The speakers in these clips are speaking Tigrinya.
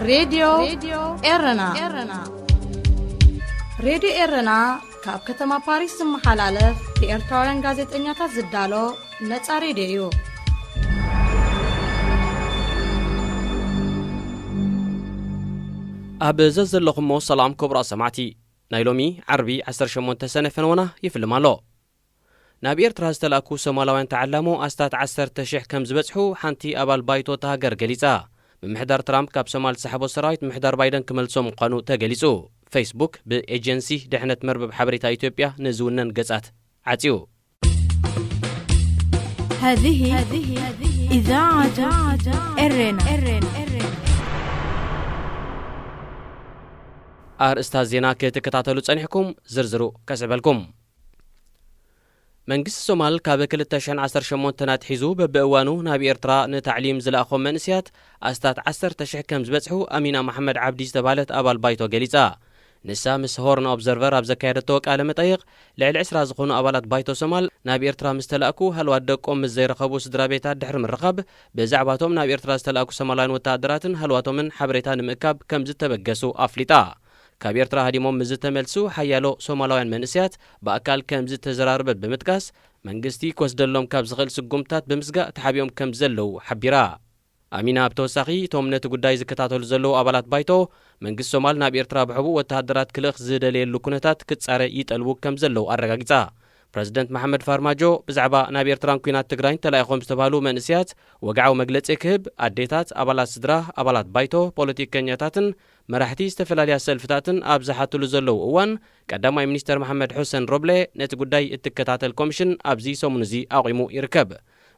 ሬድዮ ኤረና። ሬድዮ ኤረና ካብ ከተማ ፓሪስ ዝመሓላለፍ ብኤርትራውያን ጋዜጠኛታት ዝዳሎ ነጻ ሬድዮ እዩ። ኣብ ዘዘለኹሞ ሰላም ክቡራት ሰማዕቲ፣ ናይ ሎሚ ዓርቢ ዓሰርተ ሸሞንተ ሰነ ፈነወና ይፍልም ኣሎ። ናብ ኤርትራ ዝተላእኩ ሶማላውያን ተዓላሞ ኣስታት ዓሰርተ ሽሕ ከም ዝበጽሑ ሓንቲ ኣባል ባይቶ እታ ሃገር ገሊጻ። ምምሕዳር ትራምፕ ካብ ሶማል ዝሰሓቦ ሰራዊት ምምሕዳር ባይደን ክመልሶ ምዃኑ ተገሊጹ። ፌስቡክ ብኤጀንሲ ድሕነት መርበብ ሓበሬታ ኢትዮጵያ ንዝውነን ገጻት ዓጽዩ። هذه إذاعة إرنا. ኣርእስታት ዜና ክትከታተሉ ጸኒሕኩም፣ ዝርዝሩ ከስዕበልኩም። መንግስቲ ሶማል ካብ ክልተ ሽሕን ዓሰርተ ሸሞንተን ኣትሒዙ በብእዋኑ ናብ ኤርትራ ንታዕሊም ዝለኣኾም መንእስያት ኣስታት ዓሰርተ ሽሕ ከም ዝበጽሑ ኣሚና መሓመድ ዓብዲ ዝተባህለት ኣባል ባይቶ ገሊጻ። ንሳ ምስ ሆርን ኦብዘርቨር ኣብ ዘካየደቶ ቃለ መጠይቕ፣ ልዕሊ ዕስራ ዝኾኑ ኣባላት ባይቶ ሶማል ናብ ኤርትራ ምስ ተላእኩ፣ ሃለዋት ደቆም ምስ ዘይረኸቡ ስድራ ቤታት ድሕሪ ምርኻብ፣ ብዛዕባቶም ናብ ኤርትራ ዝተላእኩ ሶማላውያን ወተሃደራትን ሃለዋቶምን ሓበሬታ ንምእካብ ከም ዝተበገሱ ኣፍሊጣ። ካብ ኤርትራ ሃዲሞም ምስ ዝተመልሱ ሓያሎ ሶማላውያን መንእስያት ብኣካል ከም ዝተዘራረበት ብምጥቃስ፣ መንግስቲ ክወስደሎም ካብ ዝኽእል ስጉምታት ብምስጋእ ተሓቢኦም ከም ዘለዉ ሓቢራ። ኣሚና ብተወሳኺ፣ እቶም ነቲ ጉዳይ ዝከታተሉ ዘለዉ ኣባላት ባይቶ፣ መንግስቲ ሶማል ናብ ኤርትራ ብሕቡእ ወተሃደራት ክልእኽ ዝደለየሉ ኩነታት ክጻረ ይጠልቡ ከም ዘለዉ ኣረጋጊጻ። ፕረዚደንት መሓመድ ፋርማጆ ብዛዕባ ናብ ኤርትራን ኲናት ትግራይን ተላኢኾም ዝተባህሉ መንእስያት ወግዓዊ መግለጺ ክህብ፣ ኣዴታት፣ ኣባላት ስድራ፣ ኣባላት ባይቶ፣ ፖለቲከኛታትን መራሕቲ ዝተፈላለያ ሰልፍታትን ኣብ ዝሓትሉ ዘለዉ እዋን፣ ቀዳማይ ሚኒስተር መሓመድ ሑሰን ሮብለ ነቲ ጉዳይ እትከታተል ኮሚሽን ኣብዚ ሰሙን እዚ ኣቑሙ ይርከብ።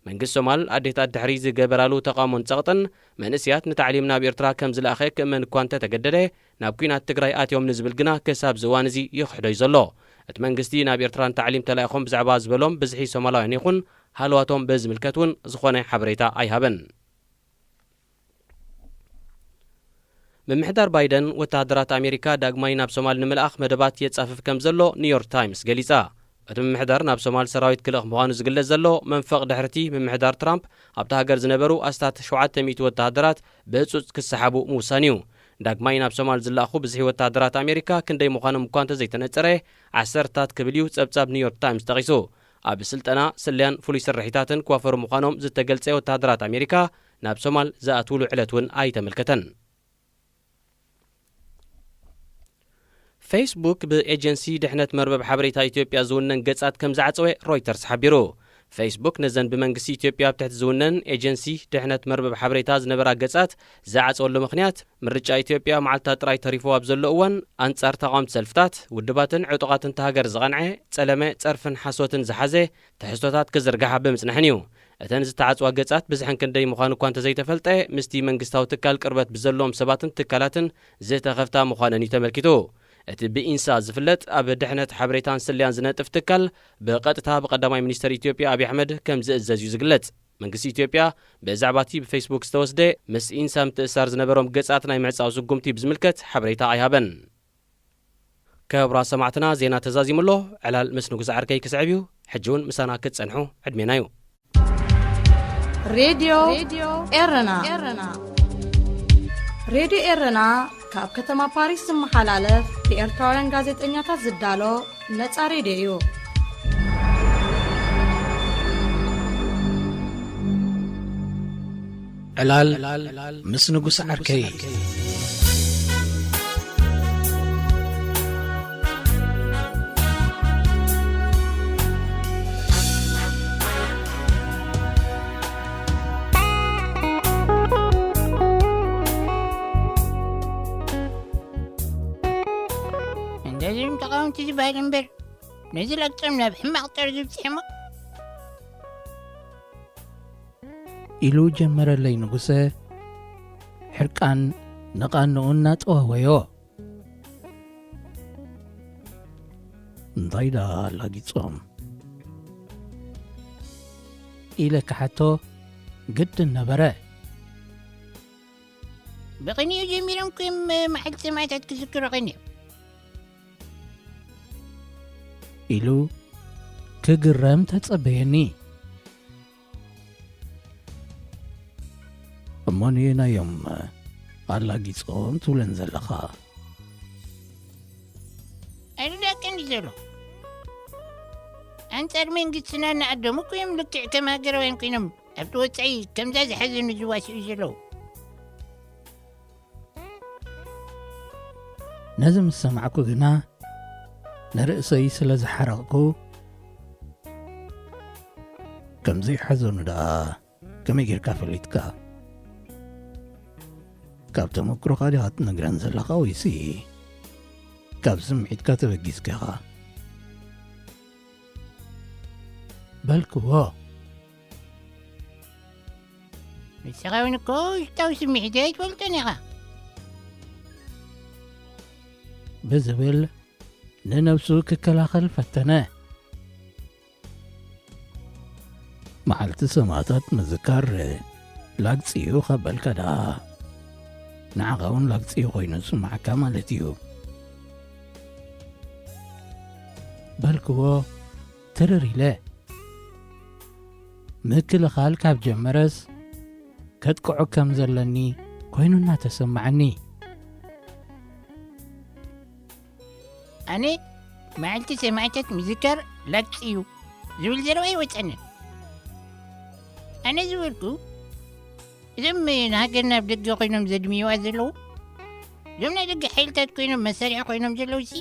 መንግስቲ ሶማል ኣዴታት ድሕሪ ዝገበራሉ ተቓውሞን ጸቕጥን፣ መንእስያት ንታዕሊም ናብ ኤርትራ ከም ዝለኣኸ ክእመን እኳ እንተተገደደ፣ ናብ ኲናት ትግራይ ኣትዮም ንዝብል ግና ክሳብ ዝእዋን እዚ ይኽሕዶ እዩ ዘሎ። እቲ መንግስቲ ናብ ኤርትራ ንታዕሊም ተላኢኾም ብዛዕባ ዝበሎም ብዝሒ ሶማላውያን ይኹን ሃለዋቶም በዝምልከት እውን ዝኾነ ሓበሬታ ኣይሃበን። ምምሕዳር ባይደን ወተሃደራት ኣሜሪካ ዳግማይ ናብ ሶማል ንምልኣኽ መደባት የጻፍፍ ከም ዘሎ ኒውዮርክ ታይምስ ገሊጻ። እቲ ምምሕዳር ናብ ሶማል ሰራዊት ክልእኽ ምዃኑ ዝግለጽ ዘሎ መንፈቕ ድሕርቲ ምምሕዳር ትራምፕ ኣብታ ሃገር ዝነበሩ ኣስታት ሸውዓተ ሚእቲ ወተሃደራት ብህጹጽ ክሰሓቡ ምውሳን እዩ። ዳግማይ ናብ ሶማል ዝለኣኹ ብዝሒ ወተሃደራት ኣሜሪካ ክንደይ ምዃኖም እኳ እንተዘይተነጸረ፣ ዓሰርታት ክብል እዩ ጸብጻብ ኒውዮርክ ታይምስ ጠቒሱ። ኣብ ስልጠና፣ ስለያን ፍሉይ ስርሒታትን ክዋፈሩ ምዃኖም ዝተገልጸ ወተሃደራት ኣሜሪካ ናብ ሶማል ዝኣትውሉ ዕለት እውን ኣይተመልከተን። ፌስቡክ ብኤጀንሲ ድሕነት መርበብ ሓበሬታ ኢትዮጵያ ዝውነን ገጻት ከም ዝዓጸወ ሮይተርስ ሓቢሩ። ፌስቡክ ነዘን ብመንግስቲ ኢትዮጵያ ኣብ ትሕቲ ዝውነን ኤጀንሲ ድሕነት መርበብ ሓበሬታ ዝነበራ ገጻት ዝዓጸወሉ ምኽንያት፣ ምርጫ ኢትዮጵያ መዓልታት ጥራይ ተሪፉ ኣብ ዘሎ እዋን፣ ኣንጻር ተቓወምቲ ሰልፍታት፣ ውድባትን ዕጡቓትን እታ ሃገር ዝቐንዐ፣ ጸለመ፣ ጸርፍን ሓሶትን ዝሓዘ ትሕዝቶታት ክዝርጋሕ ብምጽንሐን እዩ። እተን ዝተዓጽዋ ገጻት ብዝሐን ክንደይ ምዃኑ እኳ እንተዘይተፈልጠ፣ ምስቲ መንግስታዊ ትካል ቅርበት ብዘለዎም ሰባትን ትካላትን ዝተኸፍታ ምዃነን እዩ ተመልኪቱ። እቲ ብኢንሳ ዝፍለጥ ኣብ ድሕነት ሓበሬታን ስለያን ዝነጥፍ ትካል፣ ብቐጥታ ብቀዳማይ ሚኒስተር ኢትዮጵያ ኣብይ ኣሕመድ ከም ዝእዘዝ እዩ ዝግለጽ። መንግስቲ ኢትዮጵያ ብዛዕባ እቲ ብፌስቡክ ዝተወስደ ምስ ኢንሳ ምትእስሳር ዝነበሮም ገጻት ናይ ምዕጻው ስጉምቲ ብዝምልከት ሓበሬታ ኣይሃበን። ክቡራት ሰማዕትና፣ ዜና ተዛዚሙ ኣሎ። ዕላል ምስ ንጉስ ዓርከይ ክስዕብ እዩ። ሕጂ እውን ምሳና ክትጸንሑ ዕድሜና እዩ። ሬድዮ ኤረና። ሬድዮ ኤረና ካብ ከተማ ፓሪስ ዝመሓላለፍ ብኤርትራውያን ጋዜጠኛታት ዝዳሎ ነጻ ሬድዮ እዩ። ዕላል ምስ ንጉስ ዓርከይ። እንደዚም ተቃወምቲ ዝበሃል እምበር፣ ነዚ ለግጾም ናብ ሕማቕ ጠርዚ ብጽሕሞ። ኢሉ ጀመረለይ ንጉሰ፣ ሕርቃን ንቓንኡ እናጠዋወዮ። እንታይ ደኣ ኣላጊጾም? ኢለ ክሓቶ ግድን ነበረ። ብቕንኡ ጀሚሮም እኮ እዮም መዓልቲ ሰማእታት ክዝክሩ ቐንዮም። ኢሉ ክግረም ተጸበየኒ። እሞ ንየናዮም ኣላጊጾም ትብለን ዘለኻ? ኣሉላ ቀንዲ ዘሎ ኣንጻር መንግስትና እናኣደሙ እኮ እዮም ልክዕ ከም ሃገራውያን ኮይኖም ኣብቲ ወጻኢ ከምዛ ዝሓዘኑ ዝዋስኡ ዘለዉ። ነዚ ምስ ሰማዕኩ ግና ንርእሰይ ስለ ዝሓረቕኩ፣ ከምዘይሓዘኑ ደኣ ከመይ ጌርካ ፈሊጥካ? ካብ ተመክሮኻ ዲኻ ትነግረን ዘለኻ ወይሲ ካብ ስምዒትካ ተበጊስካ ኢኻ? በልክዎ። ንስኻ እውን እኮ ውሽጣዊ ስምዒተይ ኣይትፈልጦን ኢኻ። ብዝብል ንነብሱ ክከላኸል ፈተነ። መዓልቲ ሰማእታት ምዝካር ላግጺ እዩ ካብ በልካ ደኣ፣ ንዓኻ እውን ላግጺ ኮይኑ ዝስምዓካ ማለት እዩ። በልክዎ ትርር ኢለ። ምክልኻል ካብ ጀመረስ ከጥቅዖ ከም ዘለኒ ኮይኑ እናተሰማዓኒ። ኣነ መዓልቲ ሰማእታት ምዝካር ላግጺ እዩ ዝብል ዘረባ ኣይወጸንን። ኣነ ዝበልኩ እዞም ንሃገርና ኣብ ደገ ኮይኖም ዘድምይዋ ዘለዉ እዞም ናይ ደገ ሓይልታት ኮይኖም መሳርሒ ኮይኖም ዘለዉ ሲ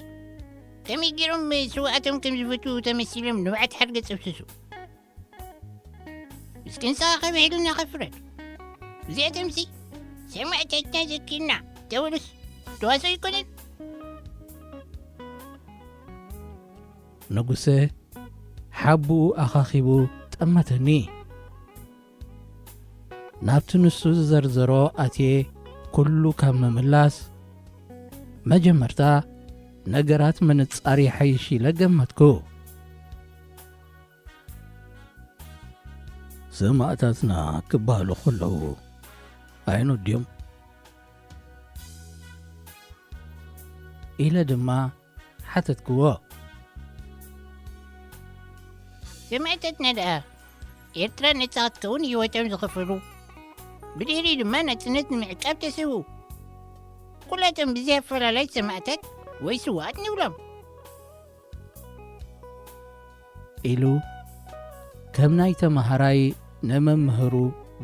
ከመይ ገይሮም ስውኣቶም ከም ዝፈትዉ ተመሲሎም ንብዓት ሓርገጽ ኣፍስሱ። ምስኪን ሰኻ ከብሕልና ከፍረድ። እዚኣቶምሲ ሰማእታትና ዘኪርና ተበሉስ ተዋስኦ ኣይኮነን። ንጉሰ ሓቡኡ ኣኻኺቡ ጠመተኒ። ናብቲ ንሱ ዝዘርዘሮ ኣትየ ኩሉ ካብ ምምላስ፣ መጀመርታ ነገራት ምንጻር ይሓይሽ ኢለ ገመትኩ። ሰማእታትና ክበሃሉ ከለዉ ኣየኖት ድዮም? ኢለ ድማ ሓተትክዎ። ሰማእታትና ደኣ ኤርትራ ነጻ ክትከውን ህይወቶም ዝኸፈሉ፣ ብድሕሪኡ ድማ ናጽነት ንምዕቃብ ተሰውኡ። ኩላቶም ብዘይ ኣፈላላይ ሰማእታት ወይ ስውኣት ንብሎም። ኢሉ ከም ናይ ተመሃራይ ንመምህሩ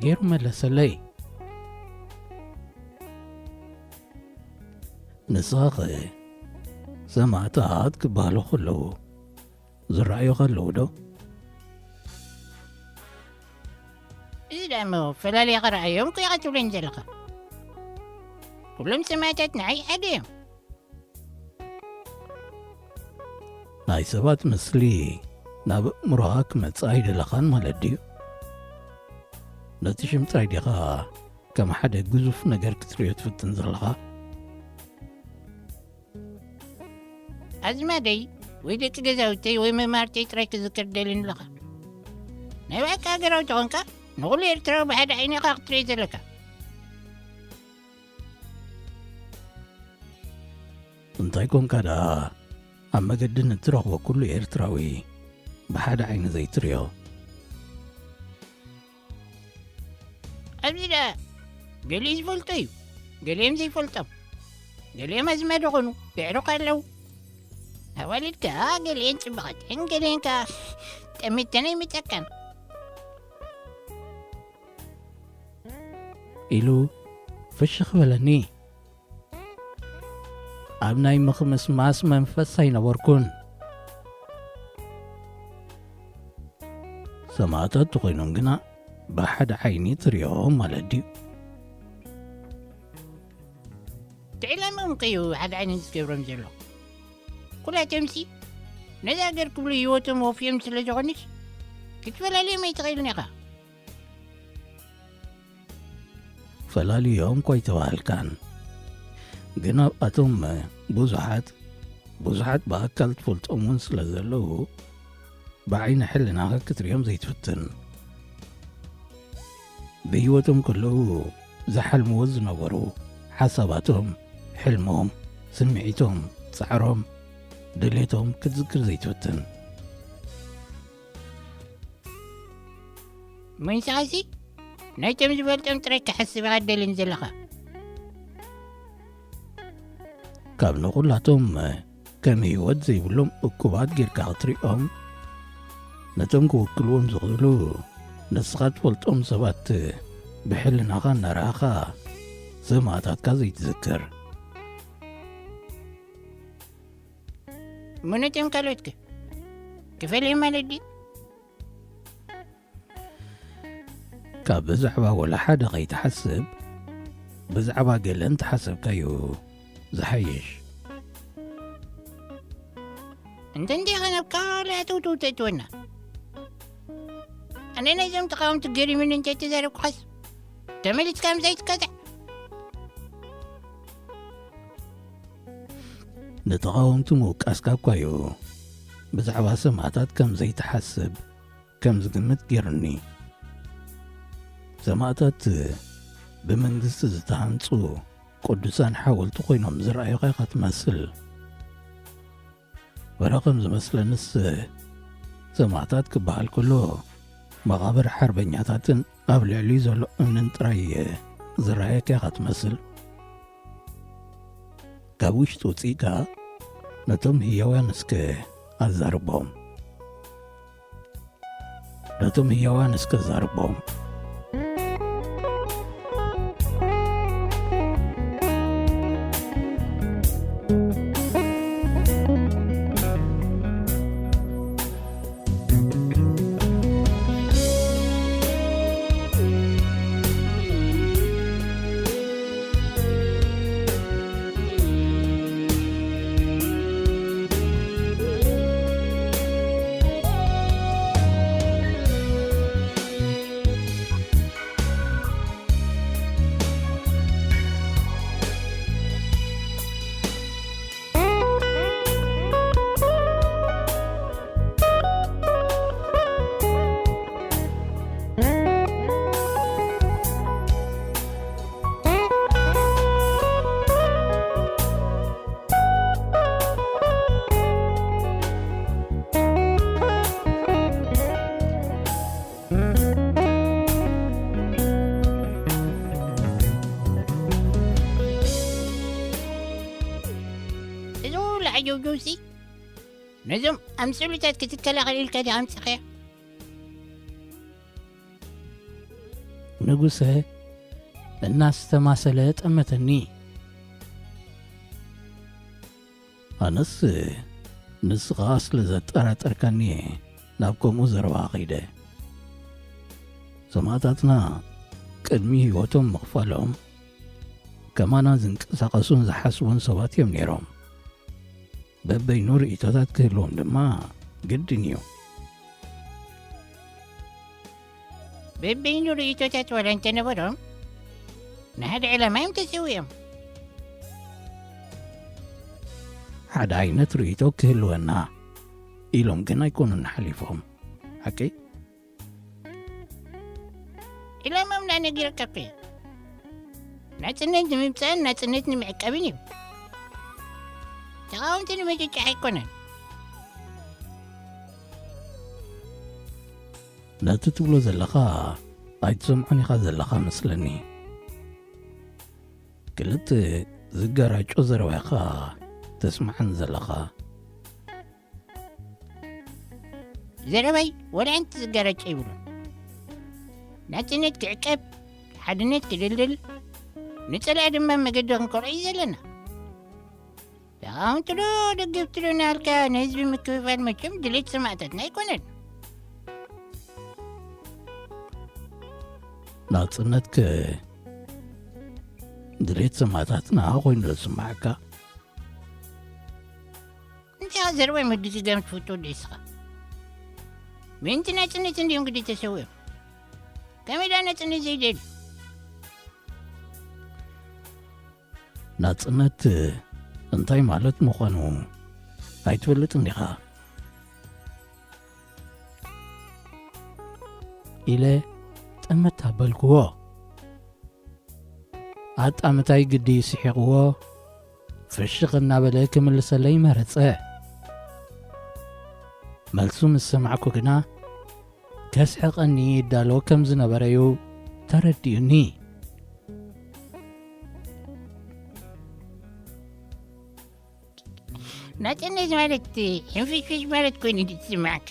ገይሩ መለሰለይ። ንስኻኸ ሰማእታት ክበሃሉ ከለዉ ዝረኣዩኻ ኣለዉ ዶ? እዚ ደኣ እሞ ፈላሊኻ ረኣዮም እኮ ኢኻ ትብለኒ ዘለኻ። ኩሎም ሰማእታት ንዓይ ሓደ እዮም። ናይ ሰባት ምስሊ ናብ ኣእምሮኻ ክመጽእ ኣይደለኻን ማለት ድዩ? ነቲ ሽም ጥራይ ዲኻ ከም ሓደ ግዙፍ ነገር ክትርእዮ ትፍትን ዘለኻ? ኣዝማደይ ወይ ደቂ ገዛውተይ ወይ መማርተይ ጥራይ ክዝክር ደልን ኣለኻ። ናይ ባዕካ ሃገራዊ ተኾንካ ንኹሉ ኤርትራዊ ብሓደ ዓይኒ ኢኻ ክትርኢ ዘለካ። እንታይ ኮንካ ደኣ ኣብ መገዲ ንትረኽቦ ኩሉ ኤርትራዊ ብሓደ ዓይኒ ዘይትርእዮ? ኣብዚ ደኣ ገሊኡ ዝፈልጦ እዩ፣ ገሊኦም ዘይፈልጦም፣ ገሊኦም ኣዝማድ ይኾኑ፣ የዕሩኽ ኣለዉ። ኣዋልድ ከኣ ገሊኤን ጽቡቓት እየን፣ ገሊኤን ከኣ ጠሚተን ኣይምጸካን። ኢሉ ፍሽኽ በለኒ። ኣብ ናይ ምኽምስማስ መንፈስ ኣይነበርኩን። ሰማእታት ተኾይኖም ግና ብሓደ ዓይኒ ትርእዮም ማለት ድዩ? ትዕላምኦም ከዩ ሓደ ዓይነት ዝገብሮም ዘሎ። ኩላቶምሲ ነዛ ሃገር ክብሉ ህይወቶም ወፍዮም ስለ ዝኾኑስ ክትፈላልዮም ኣይትኽእልን ኢኻ። ፈላልዮም እኮ ኣይተባህልካን። ግን ኣብኣቶም ብዙሓት፣ ብዙሓት ብኣካል ትፈልጦም እውን ስለ ዘለዉ፣ ብዓይኒ ሕልናኻ ክትርእዮም ዘይትፍትን። ብህይወቶም ከለዉ ዝሓልምዎ ዝነበሩ ሓሳባቶም፣ ሕልሞም፣ ስምዒቶም፣ ጻዕሮም፣ ድሌቶም ክትዝክር ዘይትፍትን። መንስኻሲ ናይቶም ዝፈልጦም ጥራይ ክሓስብ ኢኻ ደልን ዘለኻ። ካብ ንኹላቶም ከም ህይወት ዘይብሎም እኩባት ጌርካ ክትሪኦም፣ ነቶም ክውክልዎም ዝኽእሉ ንስኻ ትፈልጦም ሰባት ብሕልናኻ እናረኣኻ ሰማእታትካ ዘይትዝክር። እሞ ነቶም ካልኦትከ ክፈልዮም ማለት ድዩ? ካብ ብዛዕባ ወላ ሓደ ከይትሓስብ፣ ብዛዕባ ገለ እንተሓሰብካዩ ዝሓይሽ። እንተ እንዲኻ ናብ ካልእ ኣተውተው ተእትወና። ኣነ ናይዞም ተቓወምቲ ገሪሙኒ እንተ ተዛረብኩኻስ፣ ተመሊስካ ምሳይ ትካታዕ። ንተቓወምቲ ምውቃስካ እኳ እዩ ብዛዕባ ሰማእታት ከም ዘይትሓስብ ከም ዝግምት ገይሩኒ። ሰማእታት ብመንግስቲ ዝተሃንጹ ቅዱሳን ሓወልቲ ኮይኖም ዝረኣዩኻ ኢኻ ትመስል። ወረ ከም ዝመስለንስ ሰማእታት ክበሃል ከሎ መቓብር ሓርበኛታትን ኣብ ልዕሊኡ ዘሎ እምንን ጥራይ ዝረኣየካ ኢኻ ትመስል። ካብ ውሽጢ ውፅኢካ ነቶም ህያዋን እስከ ኣዛርቦም። ነቶም ህያዋን እስከ ዛርቦም። እዚ ኩሉ ዓጀውጀውሲ ነዞም ኣምሰሉታት ክትከላኸል ኢልካ ዲኻ ኣምጺኻዮ? ንጉሰ እናስተማሰለ ጠመተኒ። ኣነስ ንስኻ ስለ ዘጠራጠርካኒ ናብ ከምኡ ዘረባ ከይደ። ሰማእታትና ቅድሚ ህይወቶም ምኽፋሎም ከማና ዝንቀሳቐሱን ዝሓስቡን ሰባት እዮም ነይሮም። በበይኑ ርእይቶታት ክህልዎም ድማ ግድን እዩ። በበይኑ ርእይቶታት ዋላ እንተነበሮም፣ ንሓደ ዕላማ እዮም ተሰዊኦም። ሓደ ዓይነት ርእይቶ ክህልወና ኢሎም ግን ኣይኮኑን ሓሊፎም። ሓቂ? ዕላማም ንዓ ነጊረካ እኮ እየ። ናጽነት ንምምጻእን ናጽነት ንምዕቃብን እዩ። ተቓወምቲ ንምጭጫሕ ኣይኮነን። ነቲ ትብሎ ዘለኻ ኣይትሰምዖን ኢኻ ዘለኻ መስለኒ። ክልተ ዝጋራጮ ዘረባ ኢኻ ተስምዓን ዘለኻ። ዘረባይ ወላ ሓንቲ ዝጋራጨ ይብሉን። ናጽነት ክዕቀብ፣ ሓድነት ክድልድል፣ ንጸላኢ ድማ መገዲ ክንከልኦ እዩ ዘለና። ተቓወምቲ ዶ ደገፍቲ ዶ እናበልካ ንህዝቢ ምክፍፋል መቸም ድሌት ሰማእታትና ኣይኮነን። ናጽነትከ ድሌት ሰማእታትና ኮይኑ ዶ ዝስምዓካ? እንታይ ዘረባይ ምድግጋም ትፈቱ ዶ እስኻ? ምእንቲ ናጽነት እንድዮም ግዲ ተሰዊኦም። ከመይ ደኣ ናጽነት ዘይደልዩ? ናጽነት እንታይ ማለት ምዃኑ ኣይትፈልጥን ዲኻ? ኢለ ጠመት ኣበልክዎ። ኣጣምታይ ግዲ ስሒቕዎ፣ ፍሽኽ እናበለ ክምልሰለይ መረጸ። መልሱ ምስ ሰማዕኩ ግና፣ ከስሕቐኒ ይዳሎ ከም ዝነበረ'ዩ ተረዲኡኒ። ናጽነት ማለት ሕንፍሽፍሽ ማለት ኮይኑ እዩ ዝስምዓካ።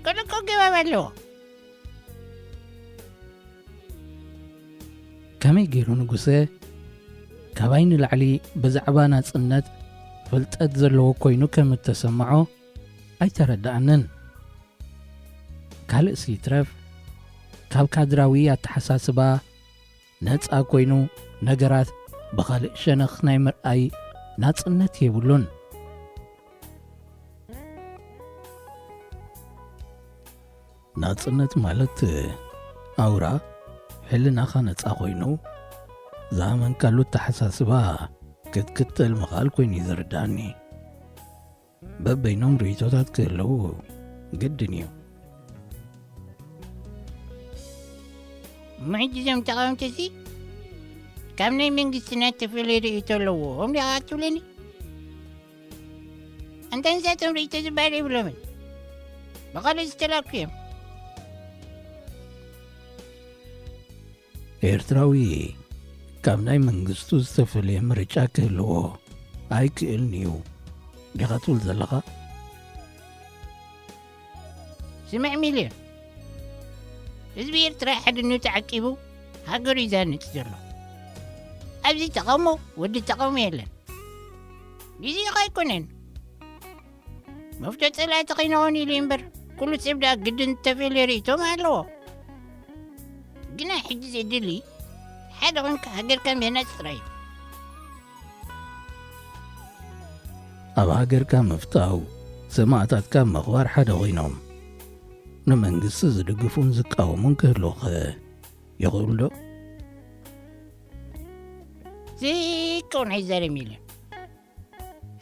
ኩሉ እኮ ኣገባብ ኣለዎ። ከመይ ገይሩ ንጉሰ ካባይ ንላዕሊ ብዛዕባ ናጽነት ፍልጠት ዘለዎ ኮይኑ ከም እተሰምዖ ኣይተረድኣንን። ካልእስ ይትረፍ፣ ካብ ካድራዊ ኣተሓሳስባ ነጻ ኮይኑ ነገራት ብኻልእ ሸነኽ ናይ ምርኣይ ናጽነት የብሉን። ናጽነት ማለት ኣውራ ሕልናኻ ነጻ ኮይኑ ዝኣመንካሉ ኣተሓሳስባ ክትክተል ምኽኣል ኮይኑ እዩ ዝርድኣኒ። በበይኖም ርእይቶታት ክህልዉ ግድን እዩ። እሞ ሕጂ እዞም ተቓወምቲ እዚ ካብ ናይ መንግስትና እተፈለየ ርእይቶ ኣለዎም ዲኻ ክትብለኒ? ኣንታ ንሳቶም ርእይቶ ዝበሃል የብሎምን። ብኻልእ ዝተላኩ እዮም። ኤርትራዊ ካብ ናይ መንግስቱ ዝተፈለየ ምርጫ ክህልዎ ኣይክእልን እዩ ዲኻ ትብል ዘለኻ? ስምዕ ሚልዮን፣ ህዝቢ ኤርትራ ሓድነቱ ዓቂቡ ሃገሩ እዩ ዝሃንጽ ዘሎ። ኣብዚ ተቓውሞ ወዲ ተቓውሞ የለን። ግዜኡ ኣይኮነን። መፍቶ ጸላእቲ ከይንኾን ኢሉ እምበር፣ ኩሉ ሰብ ደኣ ግድን እተፈልየ ርእይቶ ኣለዎ። ግና ሕጂ ዘድሊ ሓደ ኾንካ ሃገርካ ምህናጽ ጥራይ እዩ። ኣብ ሃገርካ ምፍታው፣ ሰማእታትካ ምኽባር ሓደ ኮይኖም፣ ንመንግስቲ ዝድግፉን ዝቃወሙን ክህልዉኸ ይኽእሉ ዶ? ዘይከውን ኣይዛረብ ኢለ።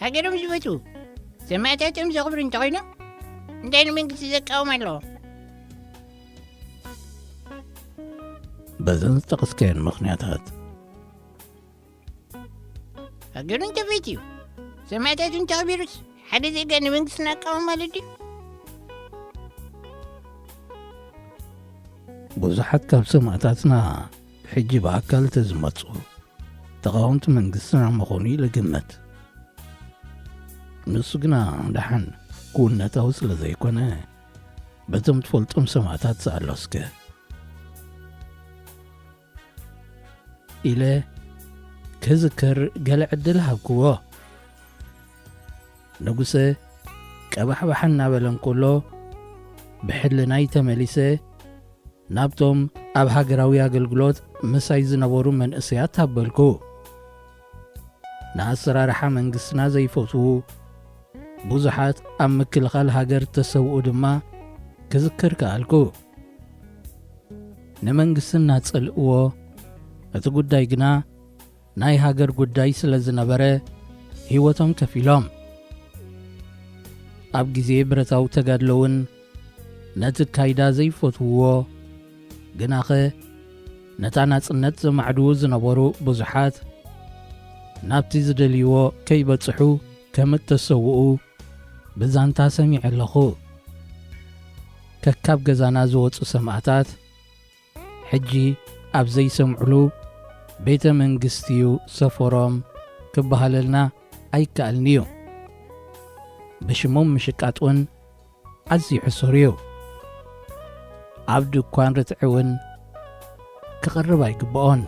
ሃገሮም ዝፈትዉ፣ ሰማእታቶም ዘኽብሩ እንተኾይኖም፣ እንታይ ንመንግስቲ ዘቃውም ኣለዎ? በዘን ዝጠቐስካየን ምኽንያታት። ሃገሩ እንተፈትዩ፣ ሰማእታቱ እንተኽቢሩስ፣ ሓደ ዜጋ ንመንግስትና ኣቃውም ማለት ድዩ? ብዙሓት ካብ ሰማእታትና ሕጂ ብኣካል ተዝመጹ፣ ተቓወምቲ መንግስትና ምኾኑ ኢለ ግምት። ንሱ ግና ደሓን ክውነታዊ ስለ ዘይኮነ፣ በቶም ትፈልጦም ሰማእታት ስኣሎ እስከ። ኢለ ክዝክር ገለ ዕድል ሃብክዎ። ንጉሰ ቀባሕባሕ እናበለ እንከሎ፣ ብሕልናይ ተመሊሰ ናብቶም ኣብ ሃገራዊ ኣገልግሎት ምሳይ ዝነበሩ መንእሰያት ኣበልኩ። ንኣሰራርሓ መንግስትና ዘይፈትዉ ብዙሓት ኣብ ምክልኻል ሃገር እተሰውኡ ድማ ክዝክር ከኣልኩ። ንመንግስቲ እናጸልእዎ፣ እቲ ጉዳይ ግና ናይ ሃገር ጉዳይ ስለ ዝነበረ ህይወቶም ከፊሎም። ኣብ ግዜ ብረታዊ ተጋድሎ እውን ነቲ ካይዳ ዘይፈትውዎ፣ ግናኸ ነታ ናጽነት ዘማዕድዉ ዝነበሩ ብዙሓት ናብቲ ዝደልይዎ ከይበጽሑ ከም እተሰውኡ ብዛንታ ሰሚዐ ኣለኹ። ከካብ ገዛና ዝወጹ ሰማእታት ሕጂ ኣብ ዘይሰምዕሉ ቤተ መንግስቲ እዩ ሰፈሮም ክበሃለልና ኣይከኣልን እዩ። ብሽሞም ምሽቃጥ እውን ኣዝዩ ሕሱር እዩ። ኣብ ድኳን ርትዒ እውን ክቐርብ ኣይግብኦን።